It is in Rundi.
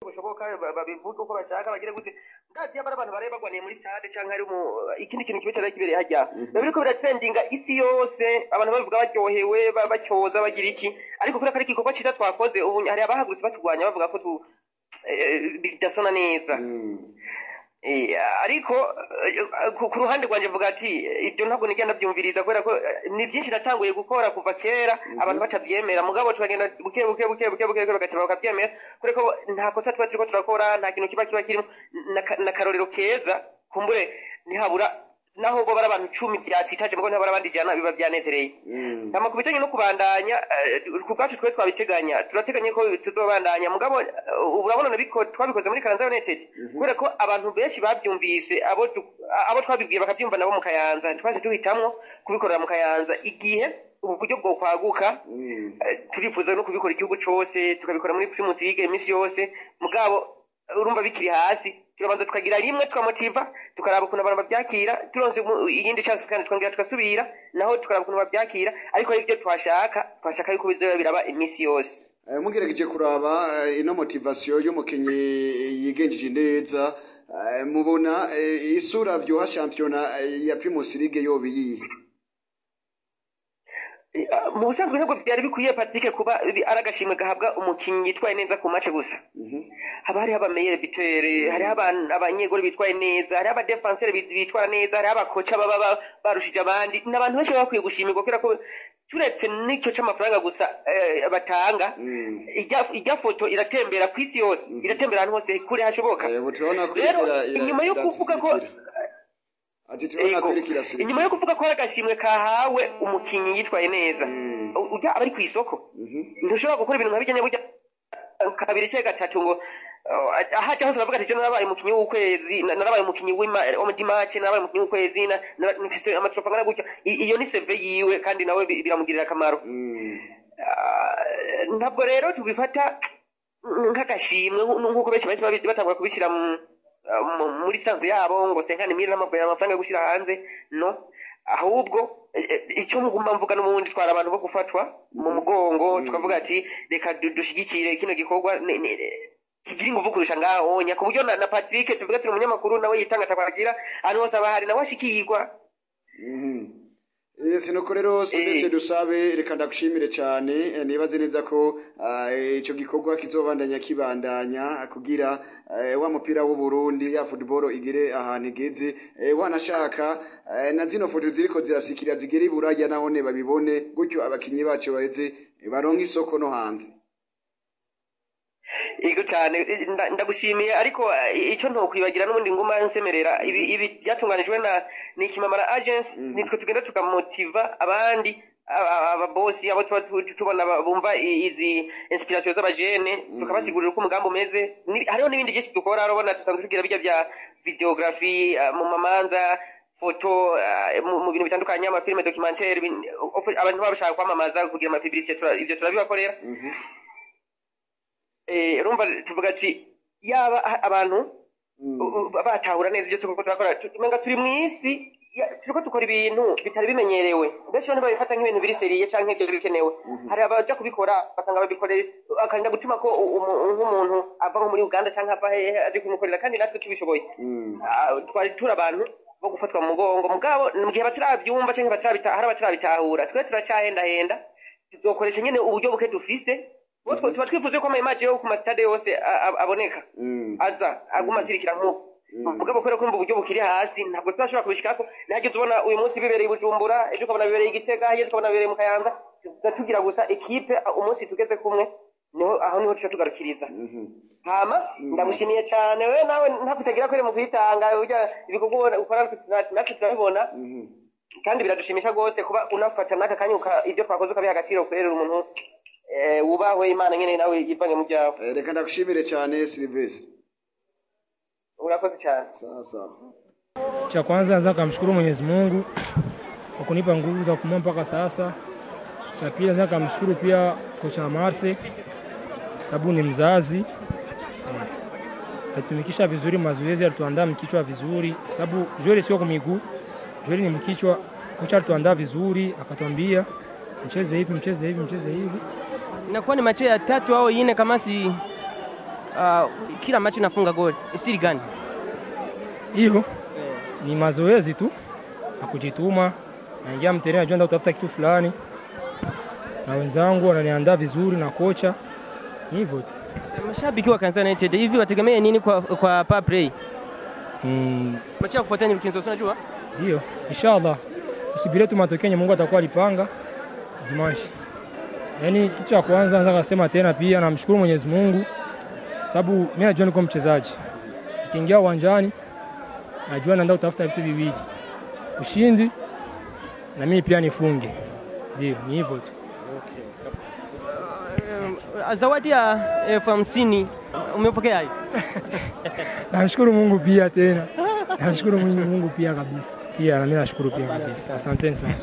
Bushoboka babivuge uko bashaka, bagire gute. Ndazi yaba ari abantu bareba bagwaniye muri stade canke hari mu ikindi kintu kibi cyari kibereye hajya, biba biriko biratrendinga isi yose, abantu babivuga baryohewe, bacyoza, bagira iki. Ariko kubera ko ari igikorwa ciza twakoze, ubu hari abahagurutse baturwanya, bavuga ko tu bidasona neza. Ariko ku ruhande rwanje mvuga ati ibyo ntabwo nigenda ndabyumviriza, kubera ko ni byinshi natanguye gukora kuva kera abantu batabyemera, mugabo tukagenda buke buke buke buke buke, bagaca bakabyemera, kubera ko nta kosa tuba turiko turakora, nta kintu kiba kirimo n'akarorero keza. Kumbure ntihabura naho bo bari abantu 10 byatsitaje, mugabo ntihabura abandi 100 biba byanezereye. Hama ku bijanye no kubandanya, ku bwacu twe twabiteganya, turateganya ko tuzobandanya. Mugabo ubu urabona twabikoze muri Kayanza United, kubera ko abantu benshi babyumvise, abo twabibwiye bakabyumva nabo mu Kayanza, twaje duhitamwo kubikorera mu Kayanza. Igihe ubu buryo bwo kwaguka, turifuza no kubikora igihugu cose, tukabikora muri Primus League iminsi yose. Mugabo urumva bikiri hasi, turabanza tukagira rimwe, tukamotiva, tukaraba ukuntu abantu babyakira. Turonse iyindi chance kandi twongera tugasubira naho, tukaraba ukuntu babyakira. Ariko ibyo twashaka yuko bizoba biraba iminsi yose. Mugerageje kuraba ino motivation y'umukinyi yigenjeje neza, mubona isura vyoha shampiyona ya Primus League yoba iyihe? Mu busanzwe ntabwo byari bikwiye, Patrick, kuba ari agashimwe gahabwa umukinyi yitwaye neza ku match gusa. Haba hariho aba meilleurs buteurs, hariho abanyegoli bitwaye neza, hariho abadefenseur bitwara neza, hariho abakoca baba barushije abandi. Ni abantu benshi baba bakwiye gushimirwa, kubera ko turetse n'icyo c'amafaranga gusa batanga, ijya foto iratembera ku isi yose, iratembera ahantu hose kure hashoboka. Ubu turabona ko Rero iriko inyuma yo kuvuga ko iratsirikira. Ati turabona ko Ego. iriko irasirikira. Inyuma yo kuvuga ko hari agashimwe kahawe umukinyi yitwaye neza, ujya aba ari ku isoko. Ntushobora gukora ibintu nka bijya burya kabiri cyangwa gatatu ngo ahaca hose aravuga ati: "Narabaye umukinyi w'ukwezi, narabaye umukinyi w'ima match, narabaye umukinyi w'ukwezi, mfise ama trophées angana gutya." Iyo ni CV yiwe, kandi nawe biramugirira akamaro. Ah, ntabwo rero tubifata nk'agashimwe nk'uko benshi bahise batangura kubishyira muri sanze yabo, ngo 50 mille n'amafaranga, amafaranga yo gushyira hanze. No ahubwo icyo nguma mvuga n'ubundi, twara abantu bo gufatwa mu mugongo, tukavuga ati reka dushyigikire kino gikorwa kigira ingufu kurusha ngaho onya, ku buryo na Patrick tuvuga turi umunyamakuru, nawe yitanga atakwagira ahantu hose aba ahari, nawe ashikirwa. Yes, nuko rero Silvestre Dusabe, reka ndagushimire cyane. Nibaze neza ko ico gikorwa kizobandanya kibandanya kugira wa mupira w'u Burundi ya football igere ahantu igeze, wanashaka na zino foto ziriko zirasikira zigere i Buraya, nahone babibone gutyo, abakinyi bacu baheze baronke isoko no hanze. Yego cyane, ndagushimiye. Ariko icyo ntokwibagira n'ubundi nguma nsemerera, ibi byatunganijwe na ni Kimamara Agency. Nitwe tugenda tukamotiva abandi ababosi, abo tuba tubona bumva izi inspiration z'abajene, tukabasigurira uko umugambi umeze. Hariho n'ibindi byinshi dukora. Urabona dusanzwe tugira bijya bya videography mu mamanza, foto mu bintu bitandukanye, amafilme documentaire, abantu baba bashaka kwamamaza, kugira ama publicité, ibyo turabibakorera. Urumva tuvuga ati yaba abantu batahura neza ibyo turiko turakora, umenga turi mw'isi turiko dukora ibintu bitari bimenyerewe. Benshi ntibabifata nk'ibintu biri sérieux canke ibyo bikenewe. Hari abaja kubikora basanga babikorera, akarinda gutuma ko nk'umuntu ava nko muri Uganda canke ava hehe aje kubimukorera, kandi natwe tubishoboye. Ah, twari turi abantu bo gufatwa mu mugongo, mugabo mu gihe batarabyumva canke hari abatarabitahura, twe turacyahendahenda, tuzokoresha nyene uburyo buke dufise. Bo tuba twifuza ko ama image yo ku masitade yose aboneka, aza aguma asirikira nk'uko. Mugabo kubera ko urumva uburyo bukiri hasi, ntabwo turashobora kubishikako. Ntihageze ubona uyu munsi bibereye i Bujumbura, ejo ukabona bibereye i Gitega, ejo ukabona bibereye mu Kayanza. Tuza tugira gusa ekipe, umunsi tugeze kumwe niho, aho niho tuca tugarukiriza. Hama ndagushimiye cyane we nawe, ntabwo utagira kwere mu kwitanga. Burya ibikorwa ukora natwe turabibona, kandi biradushimisha rwose kuba unafata n'aka kanya ibyo twakoze ukabiha agaciro. Kubera umuntu wubahwe, Imana nyene nawe yivange mu byawe. Reka ndagushimire cyane, Silvestre. Urakoze cyane. Sawa sawa. Cha kwanza naweza kumshukuru Mwenyezi Mungu kwa kunipa nguvu za kupumua mpaka sasa. Cha pili naweza kumshukuru pia kocha Marse sababu ni mzazi, alitumikisha vizuri mazoezi, alituandaa mkichwa vizuri, sababu joueur sio kwa miguu, joueur ni mkichwa. Kocha alituandaa vizuri, akatuambia mcheze hivi, mcheze hivi, mcheze hivi. Inakuwa ni match ya tatu au ine kama si Kila machi nafunga goli. Siri gani? Hiyo ni mazoezi tu na kujituma. Naingia mtereni, najua ndio kutafuta kitu fulani, na wenzangu wananiandaa vizuri na kocha, ni hivyo tu. Mashabiki wa Kansas United hivi wategemee nini kwa Paplay? Machi ya kufuatia ni Rukinzo, unajua? Ndio, inshallah tusubirie tu matokeo yenye Mungu atakuwa alipanga dimanche. Yaani kitu cha kwanza naweza kusema tena pia namshukuru Mwenyezi Mungu sababu mimi najua niko mchezaji. Nikiingia uwanjani najua naenda kutafuta vitu viwili. Ushindi na mimi pia nifunge. Ndio, ni hivyo tu. Zawadi ya 50,000 umepokea hiyo? Namshukuru Mungu pia tena. Namshukuru Mungu pia kabisa. Pia na mimi nashukuru pia kabisa. Asanteni sana.